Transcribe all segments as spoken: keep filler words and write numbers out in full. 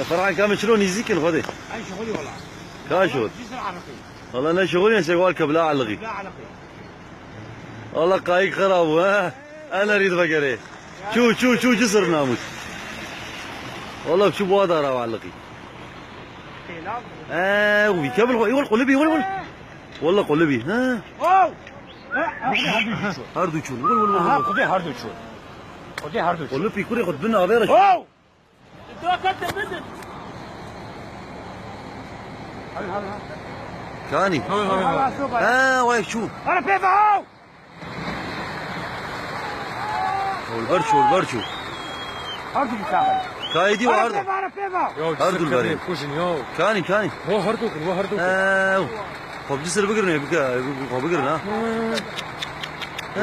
Ferhan, ka min çilo nîzîk in xwedê. Ay şixulî wala. Ka şot. Cîsir Iraqî. Wala ne şixulî, ne şegwal kebla Iraqî. Kebla Iraqî. Wala qayîk xera bû, he? Ene rîd vegere. Çû, çû, çû, Cîsir namûs. Wala çû bu adara Iraqî. Eee, wî kebl xwe, wal qulibî, wal, wal. Wala qulibî, ha? Her du çûn, wal, wal, wal, wal. Xwedê her du çûn. Xwedê her du çûn. Qulibî kurê xwe bin avê re. Kanî. He, he, he. Ha, wek çû. Ara pê ve haw! Ol ber çû, ol ber çû. Her du saxin. Kaydi var. Ara pê ve, ara pê ve. Her du berê. Kujin ya. Kanî, kanî. Ho her du kin, ho her du kin. Ew. Xwe bi Cîsir bigirin, bike, xwe bigirin ha. He,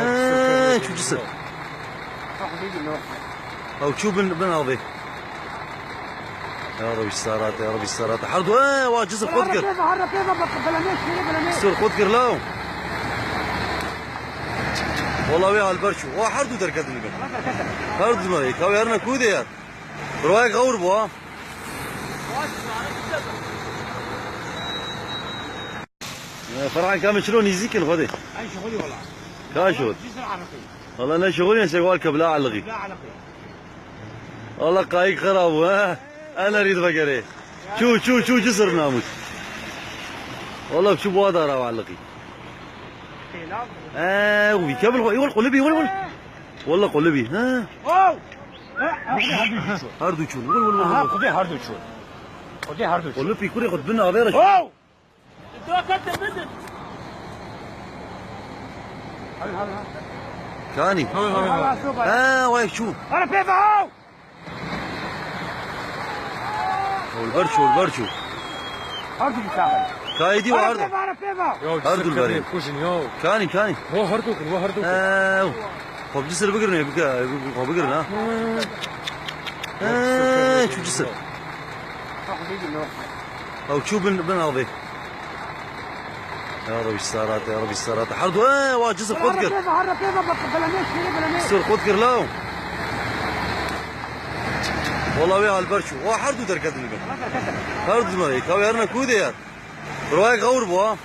çû Cîsir. Ew çû bin, bin avê. Ya Rabbi serate, ya Rabbi serate. Her du, e, wa Cîsir qut kir. Cîsir qut kir law. Wala wê hal ber çû. Wa her du derketin li bin. Her du me. Ka wê herine ku de ya. Rwayek gawr bû ha. Ferhan, ka min çilo nîzîk in xwedê. Ay şixulî wala. Ka şot. Cîsir Iraqî. Wala ne şixulî, ne şegwal kebla Iraqî. Kebla Iraqî. Wala qayîk xera bû, he? Ene rîd vegere. Çû, çû, çû, Cîsir namûs. Wala çû bu adara Iraqî. Eee, wî kebl xwe, wal qulibî, wal, wal. Wala qulibî, ha? Her du çûn, wal, wal, wal, wal. Xwedê her du çûn. Xwedê her du çûn. Qulibî kurê xwe bin avê re. Kanî. He, he, he. Ha, wek çû. Ara pê ve haw! Ol ber çû, ol ber çû. Her du saxin. Kaydi var. Ara pê ve, ara pê ve. Her du berê. Kujin ya. Kanî, kanî. Ho her du kin, ho her du kin. Ew. Xwe bi Cîsir bigirin, bike, xwe bigirin ha. He, çû Cîsir. Ew çû bin, bin avê. Ya Rabbi serate, ya Rabbi serate. Her du, e, wa Cîsir qut kir. Cîsir qut kir law. Wala wê hal ber çû. Wa her du derketin li bin. Her du me. Ka wê herine ku de ya. Rwayek gawr bû ha.